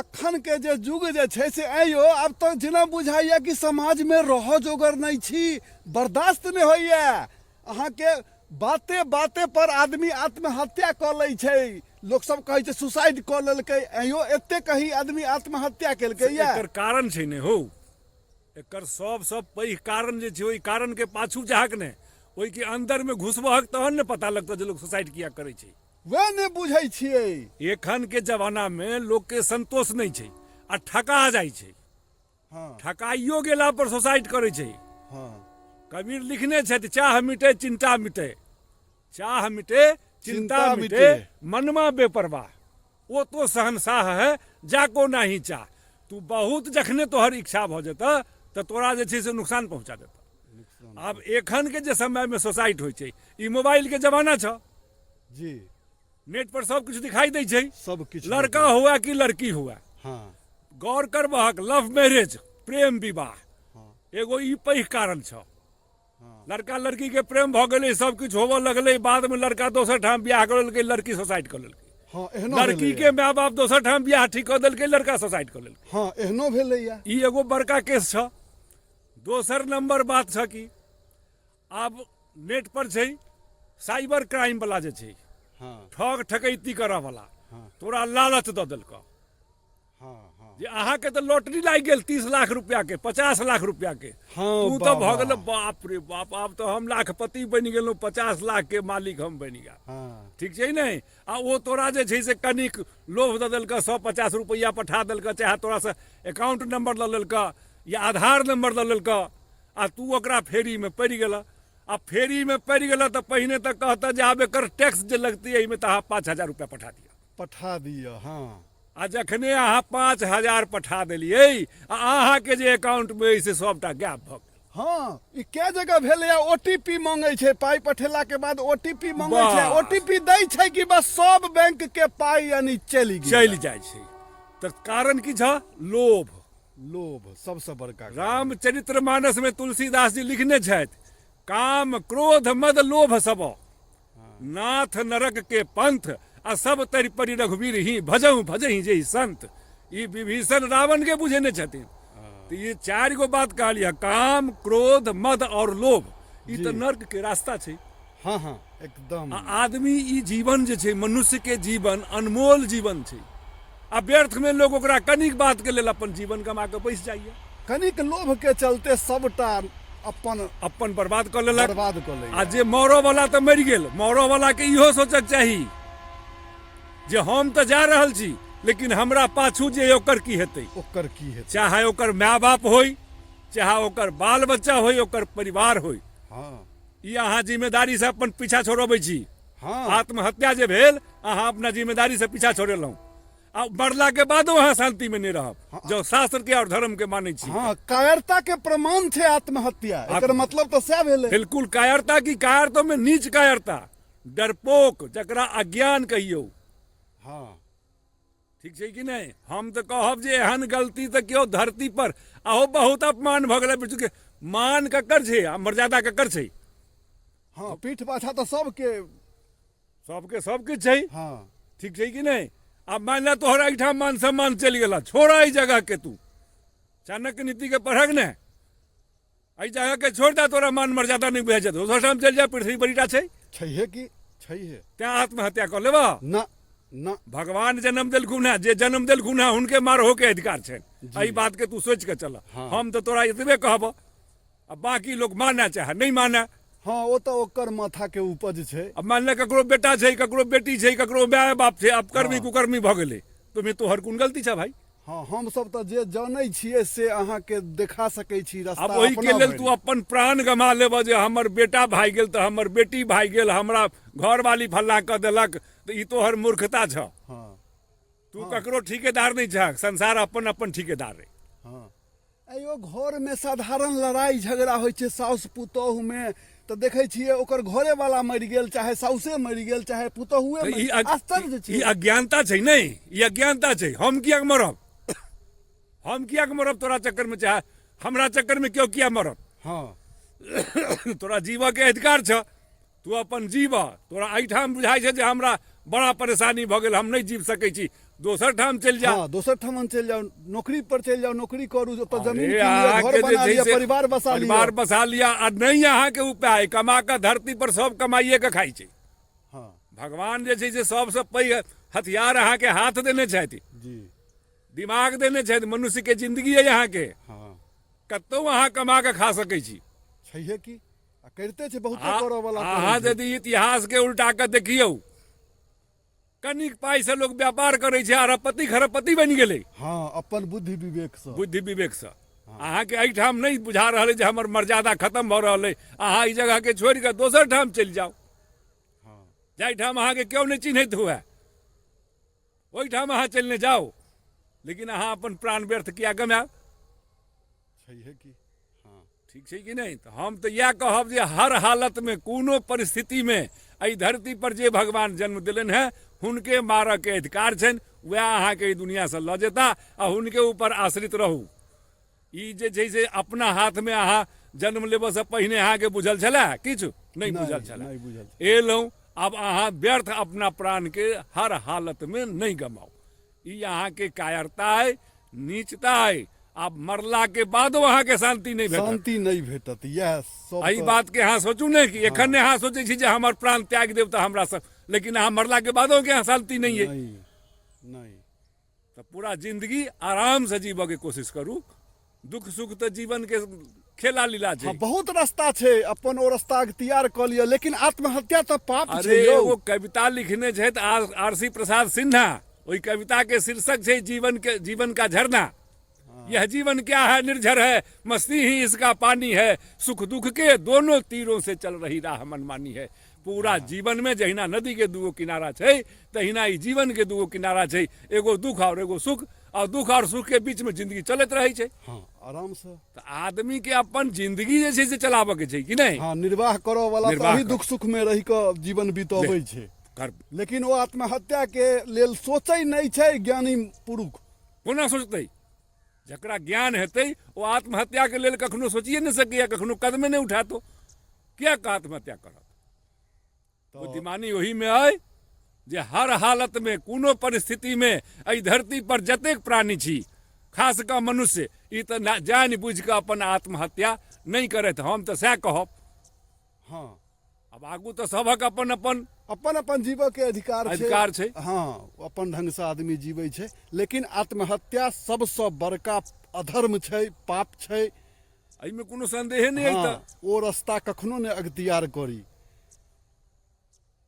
अखन के जे युग जे छै से आइयो आब तऽ जेना बुझाइया कि समाजमे रहऽ जोगर नहि छी, बर्दाश्त नहि होइया। अहाँके बाते बाते पर आदमी आत्महत्या कऽ लै छै। लोक सब कहै छै सुसाइड कऽ लेलकै। आइयो एते कहीं आदमी आत्महत्या केलकै या? एकर कारण छै ने हौ, एकर सबसँ पैघ कारण जे छै, ओहि कारणके पाछू जाहक ने, ओहिके अन्दरमे घुसबहक तहन ने पता लगतौ जे लोक सुसाइड किया करै छै। वएह नहि बुझै छियै। एखनके जमानामे लोकके संतोष नहि छै आ ठका जाइ छै। ठकाइयो गेला पर सुसाइड करै छै। कबीर लिखने छथि, चाह मिटे चिंता मिटे, चाह मिटे चिंता मिटे, मनमा बेपरवाह, ओ तो शहनशाह है जाको नाही चाह। तू बहुत जखने तोहर इच्छा भऽ जेतऽ तऽ तोरा जे छै से नुकसान पहुँचा देतऽ। आब एखन के जे समय में सोसाइट होइ छै, ई मोबाइल के जमाना छ जी, नेट पर सब किछु दिखाई दै छै, सब किछु, लड़का हुआ कि लड़की हुआ। गौर करबहक, लव मैरिज, प्रेम विवाह, एगो ई पैघ कारण छ। लड़का लड़की के प्रेम भऽ गेलै, सब किछु होबऽ लगलै, बाद में लड़का दोसर ठाम बियाह कऽ लेलकै, लड़की सुसाइड कऽ लेलकै। एहनो लड़की के माय बाप दोसर ठाम बियाह ठीक कऽ देलकै, लड़का सुसाइड कऽ लेलकै। एहनो भेलैया। ई एगो बड़का केस छ। दोसर नंबर बात छ कि आब नेट पर छै साइबर क्राइम वाला जे छै, ठग ठकैती करऽ वाला, तोरा लालच दऽ देलकऽ जे अहाँके तऽ लॉटरी लागि गेल 30 लाख रुपया के, 50 लाख रुपया के। तू तऽ भऽ गेल, बाप रे बाप, आब तऽ हम लाखपति बनि गेलहुँ, 50 लाख के मालिक हम बनि गेल। ठीक छै ने? आ ओ तोरा जे छै से कनिक लोभ दऽ देलकऽ, 150 रुपैआ पठा देलकऽ, चाहे तोरासँ अकाउंट नंबर लऽ लेलकऽ या आधार नंबर लऽ लेलकऽ, आ तू ओकरा फेरीमे पड़ि गेलऽ। आ फेरीमे पड़ि गेलऽ तऽ पहिने तऽ कहतऽ जे आब एकर टैक्स जे लगतै एहिमे तऽ अहाँ 5000 रुपैआ पठा दिअ। पठा दिअ, हँ। आ जखने अहाँ 5000 पठा देलियै, आ अहाँके जे अकाउंटमे अइ से सबटा गायब भऽ गेल। हँ, ई कै जगह भेलैया, ओ टी पी मांगै छै, पाइ पठेला के बाद ओ टी पी मांगै छै, ओ टी पी दै छै कि बस सब बैंक के पाइ यानी चलि गेल। चलि जाइ छै। तऽ कारण की छह? लोभ। लोभ सबसँ बड़का कारण। रामचरित्र मानस में तुलसीदास जी लिखने छथि, काम क्रोध मद लोभ सब नाथ नरक के पंथ, आ सब तरि परि रघुवीर ही भजहु भजही जेहि संत। ई विभीषण रावण के बुझेने छथिन। तऽ ई 4 गो बात कहलियै, काम क्रोध मद और लोभ, ई तऽ नर्क के रास्ता छै। हँ हँ एकदम। आ आदमी ई जीवन जे छै, मनुष्य के जीवन अनमोल जीवन छै, आ व्यर्थ में लोग ओकरा कनिक बात के लेल अपन जीवन गमा के बैस जाइए। कनिक लोभ के चलते सबटा अपन अपन बर्बाद कऽ लेलक, बर्बाद कऽ लैया। आ जे मरऽ वाला तऽ मरि गेल, मरऽ वाला के इहो सोचक चाही जे हम तऽ जा रहल छी, लेकिन हमरा पाछू जे ओकर की हेतै, ओकर की हेतै, चाहे ओकर माय बाप होय, चाहे ओकर बाल बच्चा होय, ओकर परिवार होय। ई अहाँ जिम्मेदारी से अपन पीछा छोड़बै छी। आत्महत्या जे भेल, अहाँ अपना जिम्मेदारी से पीछा छोड़ेलहुँ, आ मरला के बादो अहाँ शांति में नहीं रहब, जो शास्त्र के और धर्म के मानै छी। हँ, कायरता के प्रमाण छै आत्महत्या, एकर मतलब तऽ सएह भेलै। बिल्कुल, कायरता की कायरता में नीच कायरता, डरपोक, जकरा अज्ञान कहियौ। ठीक छै कि नहि? हम तऽ कहब जे एहन गलती तऽ केओ धरती पर, आहो बहुत अपमान भऽ गेलै पृथ्वी के। मान ककर छै आ मर्यादा ककर छै? हँ, पीठ पाछा तऽ सबके सबके सब किछु छै। ठीक छै कि नहि? आब मान ले तोहर एहिठाम मान सम्मान चलि गेला, छोड़ एहि जगह के, तू चाणक्य नीति के पढ़क ने, एहि जगह के छोड़ दे, तोरा मान मर्यादा नहीं बुझाइ छै, दोसर ठाम चलि जा, पृथ्वी बड़ीटा छै। छैहे की छैहे। तें आत्महत्या कऽ लेबह? ना ना। भगवान जन्म देलखुन हेँ, जे जन्म देलखुन हेँ हुनके मारहो के अधिकार छनि, एहि बात के तू सोचि के चल। हम तऽ तोरा एतबे कहबह, आ बाकी लोक माने चाहे नहीं माने। हँ, ओ तऽ ओकर माथा के उपज छै। अब मान ले ककरो बेटा छै, ककरो बेटी छै, ककरो माय बाप छै, अब कर्मी कुकर्मी भऽ गेलै, तो में तोहर कोन गलती छै भाई? हँ, हम सब तऽ जे जानै छियै से अहाँके देखा सकै छी रास्ता। अब ओहि के लेल तू अपन प्राण गमा लेबह जे हमर बेटा भागि गेल तऽ हमर बेटी भागि गेल, हमरा घरवाली फल्ला कऽ देलक, तऽ ई तोहर मूर्खता छह। तू ककरो ठिकेदार नहीं छह, संसार अपन अपन ठिकेदार रहे। अयो घरमे साधारण लड़ाइ झगड़ा होइ छै साउस पुतोहुमे, तऽ देखै छियै ओकर घरे वाला मरि गेल, चाहे साउसे मरि गेल, चाहे पुतोहुए मरि गेल। आश्चर्य छै। ई अज्ञानता छै नहि, ई अज्ञानता छै। हम किया मरब, हम किया मरब तोरा चक्करमे, चाहे हमरा चक्करमे केओ किया मरत? तोरा जीवऽ के अधिकार छ, तू अपन जीव। तोरा एहिठाम बुझाइ छै जे हमरा बड़ा परेशानी भऽ गेल, हम नहि जीव सकै छी, दोसर ठाम चलि जाउ। हँ, दोसर ठाम चलि जाउ, नौकरी पर चलि जाउ, नौकरी करू, ओतऽ जमीन अरे कीन लिअ, घर अहाँके जे बना छै लिअ, से परिवार बसा लिअ। परिवार बसा लिअ। आ नहि अहाँके उपाय, कमा कऽ धरती पर सब कमाइए कऽ खाइ छै। भगवान जे छै से सबसँ पैघ हथियार अहाँके हाथ देने छथि, दिमाग देने छथि, मनुष्य के जिंदगी अइ अहाँके। कतहु अहाँ कमा कऽ खा सकै छी। छैहे की, आ करिते छै बहुते करऽ वाला। अहाँ यदि इतिहास के उल्टा कऽ देखियौ, कनिक पाइ से लोग व्यापार करै छै, अरबपति खरबपति बनि गेलै। हँ, अपन बुद्धि विवेक से। बुद्धि विवेक से। अहाँके एहिठाम नहि बुझा रहल अइ जे हमर मर्यादा खत्म भऽ रहल अइ, अहाँ ई जगह के छोड़ि कऽ दोसर ठाम चलि जाउ, जाहिठाम अहाँके केओ नहि चिन्हैत हुए, ओहिठाम अहाँ चलि नहि जाउ, लेकिन अहाँ अपन प्राण व्यर्थ किया गमायब? छैहे की। हँ, ठीक छै कि नहि? तऽ हम तऽ इएह कहब जे हर हालतमे, कोनो परिस्थितिमे, एहि धरती पर जे भगवान जन्म देलनि हेँ, हुनके मारऽके अधिकार छनि, वएह अहाँके एहि दुनिआँसँ लऽ जेता, आ हुनके ऊपर आश्रित रहू। ई जे छै से अपना हाथमे। अहाँ जन्म लेबऽसँ पहिने अहाँके बुझल छलए किछु? नहि बुझल छलए। नहि बुझल। एलहुँ, आब अहाँ व्यर्थ अपना प्राणके हर हालतमे नहि गमाउ। ई अहाँके कायरता अइ, नीचता अइ। आब मरलाके बादो अहाँके शान्ति नहि भेटत। शान्ति नहि भेटत, इएह सब। एहि बातके अहाँ सोचू ने कि एखन ने अहाँ सोचै छी जे हमर प्राण त्याग देब तऽ हमरा सब, लेकिन अहाँ मरलाके बादो के अहाँ शान्ति नहि अइ। नहि नहि। तऽ पूरा जिंदगी आरामसँ जीबऽके कोशिश करू। दुख सुख तऽ जीवनके खेला लीला छै। हँ, बहुत रास्ता छै, अपन ओ रास्ता अख्तियार कऽ लिअ, लेकिन आत्महत्या तऽ पाप छै। अरे यौ, एगो कविता लिखने छथि आर सी प्रसाद सिन्हा, ओहि कविता के शीर्षक छै जीवन के जीवन का झरना। यह जीवन क्या है, निर्झर है, मस्ती ही इसका पानी है, सुख दुख के दोनों तीरों से चल रही राह मनमानी है। पूरा जीवन में जहिना नदी के दूगो किनारा छै, तहिना ई जीवन के दूगो किनारा छै, एगो दुख और एगो सुख, और दुख और सुख के बीच में जिंदगी चलैत रहै छै। हँ, आरामसँ। तऽ आदमी के अपन जिंदगी जे छै से चलाबऽ के छै कि नहि? हँ, निर्वाह करऽ वाला तऽ निर्वाह अही दुख सुख में रहि कऽ जीवन बितबै छै। कर लेकिन ओ आत्महत्या के लेल सोचै नहि छै ज्ञानी पुरुष। कोना सोचतै? जकरा ज्ञान हेतै ओ आत्महत्याके लेल कखनो सोचिए नहि सकैए, कखनो कदमे नहि उठातो। किएक आत्महत्या करत? बुद्धिमानी ओहीमे अइ जे हर हालतमे, कोनो परिस्थितिमे, एहि धरती पर जतेक प्राणी छी, खास कऽ मनुष्य, ई तऽ जानि बुझि कऽ अपन आत्महत्या नहि करथि, हम तऽ सएह कहब। आब आगू तऽ सभक अपन अपन अपन अपन जीवऽ के अधिकार छै। अधिकार छै। हँ, अपन ढंगसँ आदमी जीबै छै, लेकिन आत्महत्या सबसँ बड़का अधर्म छै, पाप छै। एहिमे कोनो संदेहे नहि अइ। तऽ ओ रास्ता कखनो नहि अख्तियार करी।